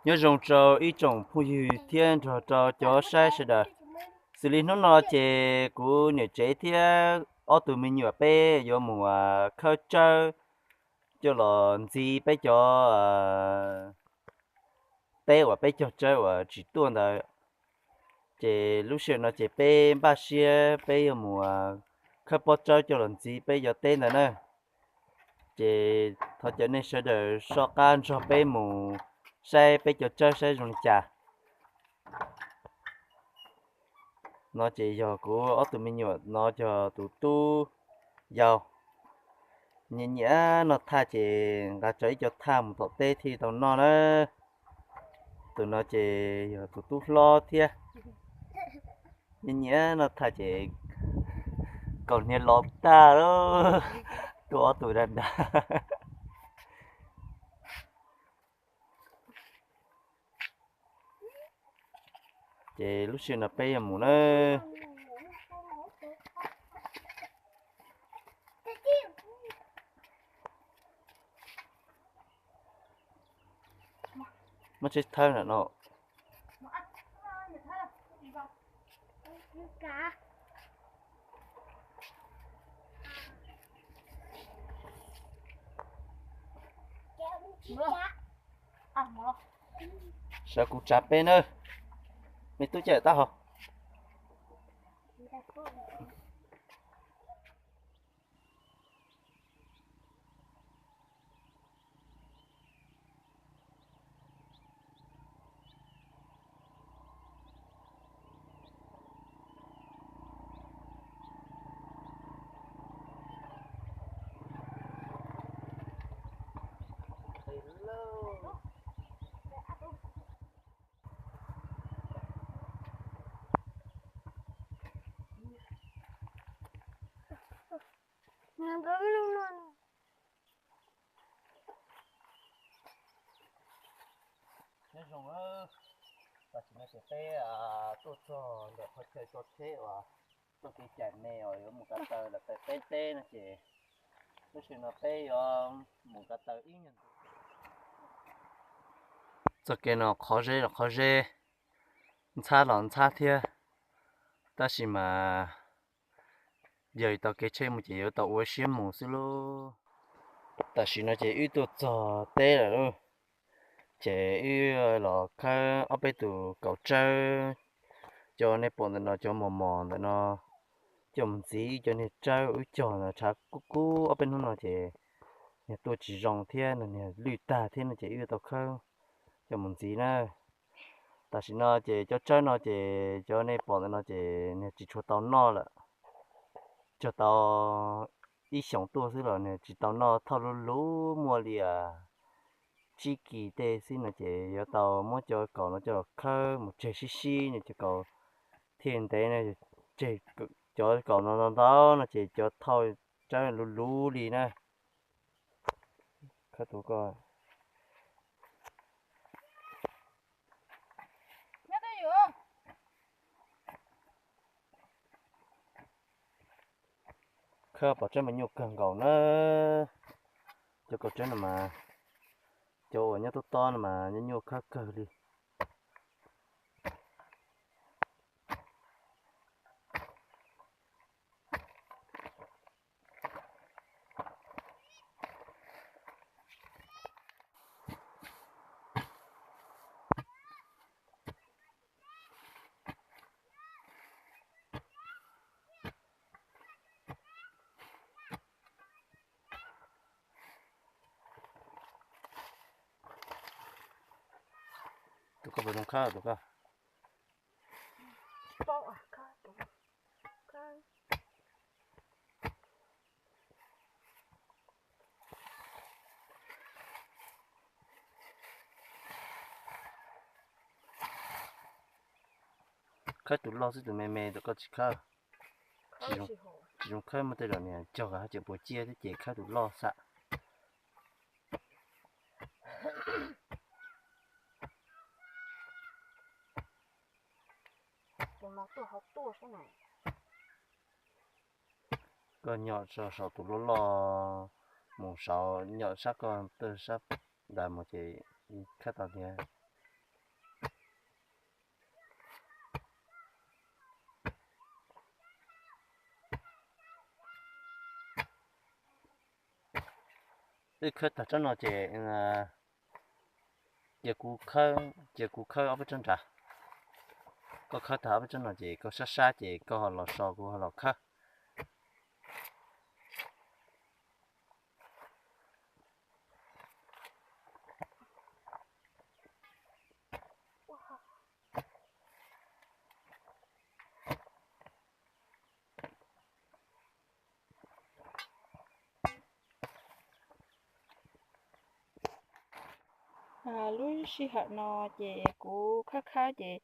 Nyob zoo rau ib tsoom phooj ywg thiab nrog rau cov saib sawv daws. Xws li hnub no ces kuv niam tsev thiab ob tug me nyuam peb yuav mus khawb tsawb coj los ntxiv peb cov teb uas peb cog tsawb uas tsis tuaj ntawd. Ces lub sij hawm no ces peb npaj siab peb yuav mus khawb pob tsawb coj los ntxiv peb cov teb ntawd na. Ces thov caw nej sawv daws soj qab nrog peb mus saib peb cov tsawb saib zoo li cas. No ces yog kuv ob tug me nyuam, no yog tus tub yau. Nyiam nyiam noj thaj ces nqa tso ib co thaj mus tom teb thiaj tau noj na. Tus no ces yog tus tub hlob thiab. Nyiam nyiam noj thaj ces kaus hniav los tag lawm, tuaj ob tug dag dag. Ces lub sij hawm no peb yuav mus na. Muab tsheb thawb ntawm no. Sawv kuv tsav peb na. Me tub caij taub hau. Nyob zoo, tam sim no ces peb tuaj txog ntawm qhov chaw tso tsheb uas txoj kev cai me uas yuav mus ko taw lawm pem peb teb no ces lub sij hawm no peb yuav mus ko taw ib nyuag ntu. Txoj kev no qhov zeb los qhov zeb, ntxhab los ntxhab thiab, tab sis mas yog tau kev tsheb mus ces yuav tau ua siab mus xwb lauj. Tam sim no ces wb tuaj txog teb lawm lauj, ces wb los khawb ob peb tus kaus tsawb, cov nej pom ntawm no cov mos mos ntawm no, coj mus ntxiv cov niag tsawb wb cog ntawd tshav kub kub ob peb hnub no ces niag tuaj tsis zoo thiab no niag lwj tag thiab no ces wb yuav tau khawb coj mus ntxiv na. Tam sim no ces cov tsawb no ces cov nej pom ntawm no ces niag tsis tshua tau noj lawm, cog tau ib xyoos tuaj xwb los niag tsis tau noj, thauj luv luv muaj li tsib kis tej xwb no ces yuav tau muab cov kaus no coj los khawb mus tseg sib sib no cov kaus thiaj ntev no, tseg cov kaus no ntau ntau no ces cov thauj tsawb luv luv li na. Khawb tus ko. Khawb pom tsawb mas nyuaj kawg nkaus na. Cov kaus tsawb no mas, cov uas nyob tob tob no mas nyuaj nyuaj khawb kawg li. Tus ko puas zoo khawb tus ko? Khawb tus loj xwb, tus me me tus ko tsis khawb. Tsis zoo khawb, muaj tej zaum niag cog haj tseem puas ciaj thiab ces khawb tus loj xam. Koj nyom saum tus loj loj mus saud, nyom sab koj sab ntawd mus ces khawb tau thiab. Wb khawb tag tsob no ces, ces kuv khawb, ces kuv khawb ob peb tsob nrad. Koj khawb tag ob peb tsob no ces koj sab sab ces koj ho los so kuv ho los khawb. Lub sij hawm no ces kuv khawb khawb ces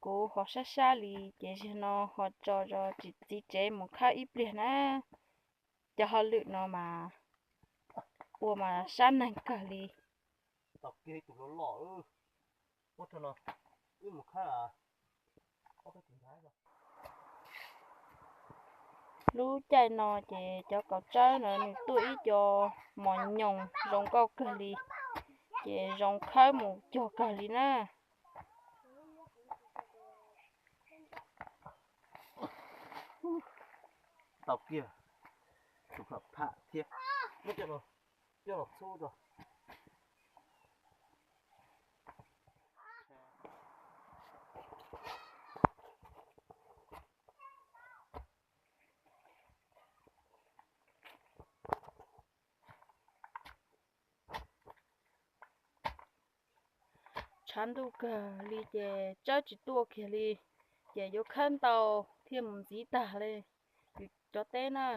kuv ho sab sab li ces zaum no ho tso txiv tsev mus khawb ib pliag na. Cov hauj lwm no mas ua mas sab neeg kawg li. Lub caij no ces cov kaus tsawb no nws tuaj ib co mos nyoos zoo nkauj kawg li, ces zoo khawb mus cog kawg li na. Tau kiag tus pham pham thiab, muab coj los, coj los txhub rau. Tshav ntuj kawg li ces tsawb tsis tuaj kiag li, ces yuav khawb ntau thiaj mus ntxiv tag li yus cov teb na.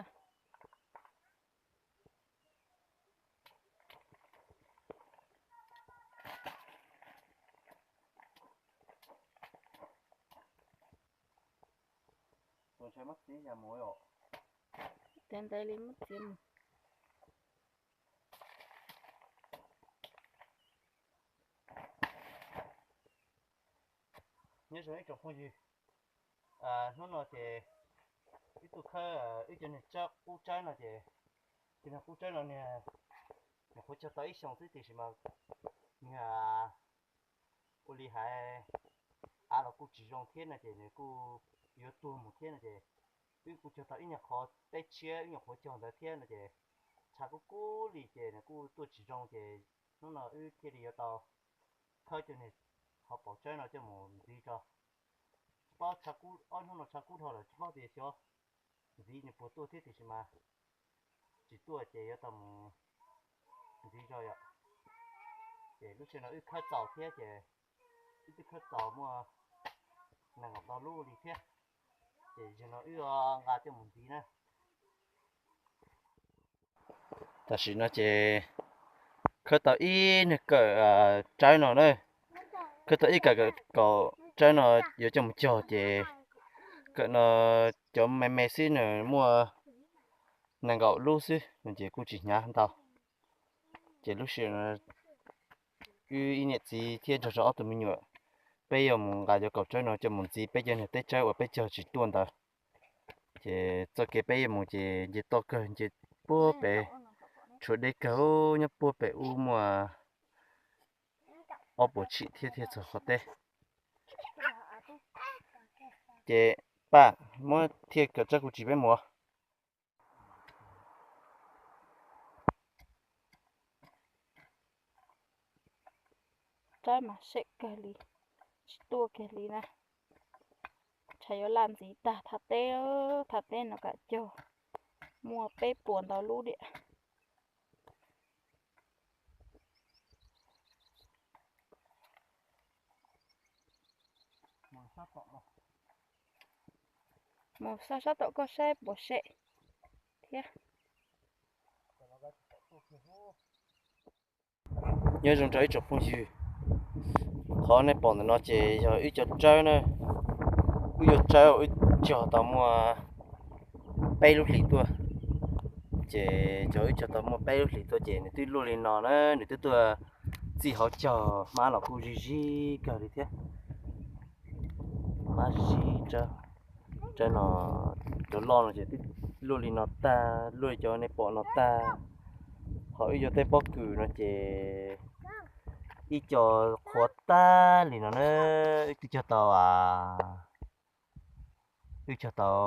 Tes ntev li muab txiav mus. Nyob zoo ib tsoom phooj ywg, hnub no ces wb tuaj khawb wb cov niag tsawb, qub tsawb no ces, cov niag qub tsawb no niag, nws qhuav cog tau ib xyoos xwb tiam sis mas niag ua li hais av los kuj tsis zoo thiab no ces nws kuj yuav tuag mus thiab no ces wb kuj cog tau ib nyuag qhov teb tshiab wb nyuam qhuav cog ntawd thiab no ces tshav kub kub li ces nws kuj tuaj tsis zoo ces hnub no wb thiaj li yuav tau khawb cov niag qhov paus tsawb no coj mus ntxiv tso. Tsis paub tshav kub, ob hnub no tshav kub dhau lawm tsis paub tias xyov ntxiv nws puas tuaj thiab tiam sis mas tsis tuaj ces yuav tau mus ntxiv tso yom. Ces lub sij hawm no wb khawb txaus thiab ces wb twb khawb txaus muaj nees nkaum tau lub li thiab, ces zaum no wb nqa coj mus ntxiv na. Tam sim no ces khawb tau ib niag kawm tsawb no na, khawb tau ib kawm kaus tsawb no yuav coj mus cog ces kawm no cov me me xwb nws muaj nees nkaum lub xwb no ces kuj tsis hnyav ntau. Ces lub sij hawm no wb ib niam txiv thiab nrog rau ob tug me nyuam, peb yuav mus nqa cov kaus tsawb no coj mus ntxiv peb cov niag teb tsawb uas peb cog tsis tuaj ntawd. Ces txoj kev peb yuav mus ces nce toj kawg, nce puag pem, tshuav deb kawg, nyob puag pem ub muaj ob puas tshim thiab thiaj txog qhov teb. Ces Paj, muab thiaj kaus tsawb kuv tsis peb mus. Tsawb mas sem kawg li, tsis tuaj kiag li na. Tshav yuav laj ntxiv tag, thaj teb, thaj teb no kam cog muaj peb puas ntau lub diam. Mus xa sab tom koj saib puas sem thiab. Nyob zoo rau ib tsoom phooj ywg, qhov nej pom ntawm no ces yog wb cov tsawb na, wb cov tsawb wb cog tau muaj peb lub hlis tuaj. Ces cov wb cog tau muaj peb lub hlis tuaj ces nws twb luaj li no na, nws twb tuaj txij hauv caug hmab los kuj zig zig kawg li thiab. Hmab zig, tsawb no, cov loj no ces twb luaj li no tag, luaj li cov nej pom no tag. Ho wb cov tej pob kws no ces ib co qhuav tag li no na, wb twb cog tau, wb cog tau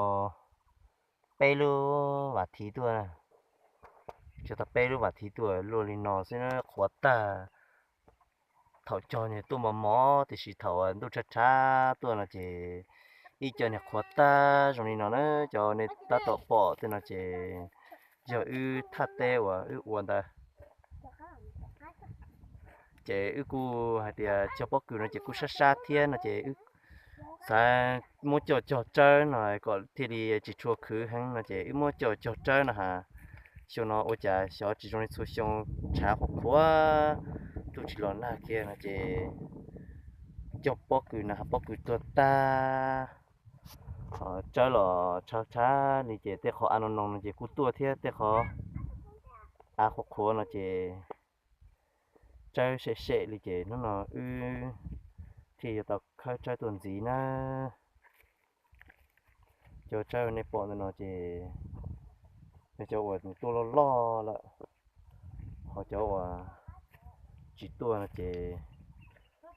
peb lub vas thiv tuaj. Cog tau peb lub vam thiv tuaj luaj li no xwb na, qhuav tag. Thaum cog niag tuaj mos mos, tiam sis thaum ntuj tshav tshav tuaj no ces ib co niag qhuav tag zoo li no na. Cov nej tab tom pom tej no ces yog wb thaj teb uas wb ua ntawd. Ces wb kuj hais tias cog pob kws no ces kuj sab sab thiab no ces wb xav muab coj cog tsawb no kom thiaj li tsis tshua khwv heev no ces wb muab coj cog tsawb no ha. Xyoo no ua cas xyov tsis zoo li txhua xyoo, tshav qhuav qhuav, ntuj tsis los nag kiag no ces cog pob kws no ha, pob kws tuag tag. Tsawb los tshav tshav li ces tej qhov av no no no ces kuj tuaj thiab, tej qhov av qhuav qhuav no ces tsawb sem sem li ces hnub no wb thiaj yuav tau khawb tsawb tuaj ntxiv na. Cov tsawb nej pom ntawm no ces yog cov uas tuaj loj loj lawm, ho cov uas tsis tuaj no ces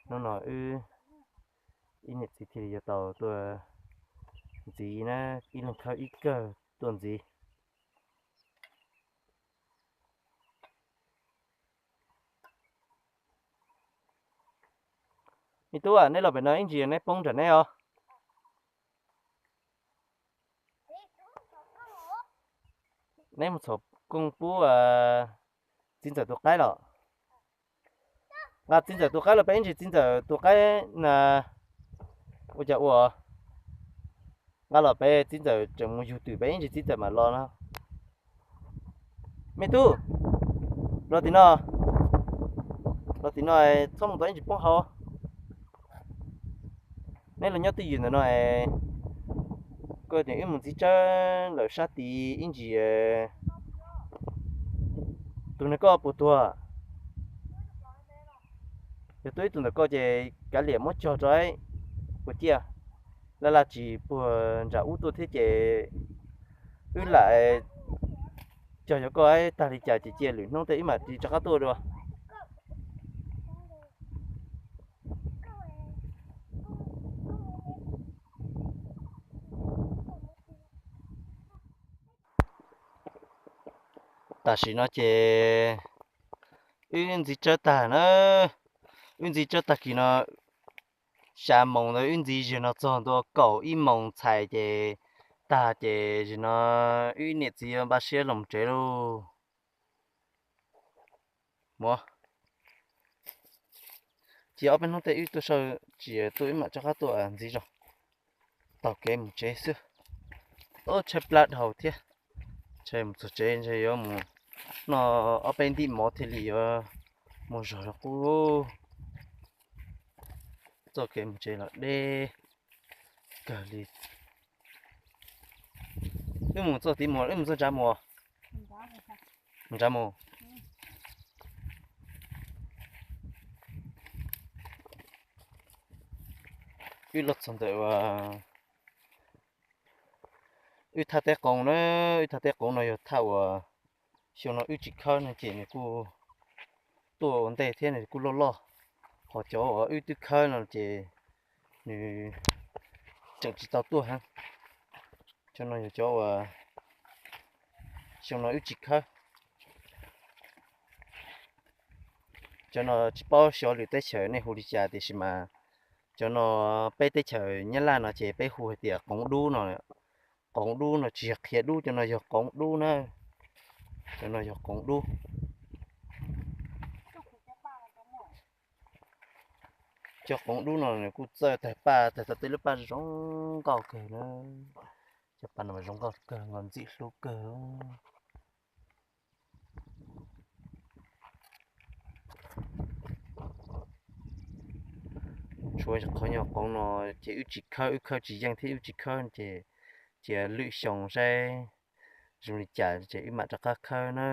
hnub no wb ib niam txiv thiaj li yuav tau tuaj ntxiv na, ib leeg khawb ib kawg tuaj ntxiv. Me tub, neb los pem no ib ntsis neb poob nram neb os. Neb mus txhom kooj pub txiv ntxawm tus qaib los? Nqa txiv ntxawm tus qaib los peb ib ntsis, txiv ntxawm tus qaib na. Ua cas ua? Nqa los peb, txiv ntxawm tseem mus yug twm peb ib ntsis txiv ntxawm mam los no. Me tub, los tim no, los tim no, txhob mus tau ib ntsis poob hauv. Neb los nyob twj ywm ntawm no, koj tias wb mus ntxiv tsawb lawm sab tid ib ntsis. Tus nws koj puas tuag? Yog tuaj ib tug ntawm koj ces kav liam muab cog rau puas ciaj, laj laj tsis puag nram ub tuaj thiab ces wb lam cog cov koj tag li cas ces cia lwm hnub tej wb mam li rov qab tuaj dua. Tam sim no ces wb ntxiv tsawb tag na, wb ntxiv tsawb tag kis no xya moos ntawd wb ntxiv zig no txog ntua kaum ib moos txhais ces tag ces zig no wb niam txiv yuav npaj siab los tsev lauj. Muab cia ob peb hnub tej wb tuaj saib tsis tuaj wb mam rov qab tuaj ntxiv zog, taug kev mus tsev xwb. Ob tshaib plab dhau thiab, ntshe mus txog tsev ntshe yuav mus noj ob peb ntim mov thiaj li yuav mus zog rau qub. Txoj kev mus tsev los deb kawg li. Wb mus txoj tid mus, wb mus txoj ntsa mus. Mus ntsa mus. Wb los txog ntawm uas wb thaj teb qoov na, wb thaj teb qoov no yog thaj uas xyoo no wb tsis khawb no ces nws kuj tuaj ua ntej thiab nws kuj loj loj. Ho cov uas wb twb khawb no ces nws tseem tsis tau tuaj heev. Cov no yog cov uas xyoo no wb tsis khawb. Cov no tsis paub xyov lwm teb chaws nej hu li cas tiam sis mas cov no peb teb chaws Nyab Laj no ces peb hu hais tias qoov dub no. Qoov dub no tsis yog qhiav dub, cov no yog qoov dub na. Cov no yog qoov dub. Cov qoov dub no nws kuj txawj tawg paj, tawg tau tej lub paj zoo nkauj kawg na. Cov paj no zoo nkauj kawg, nkauj ntxim hlub kawg. Tshuav qhov nyuag qoov no ces wb tsis khawb, wb khawb tsis yeej thiab wb tsis khawb ces cia lwm xyoo saib zoo li cas ces wb mam rov qab khawb na.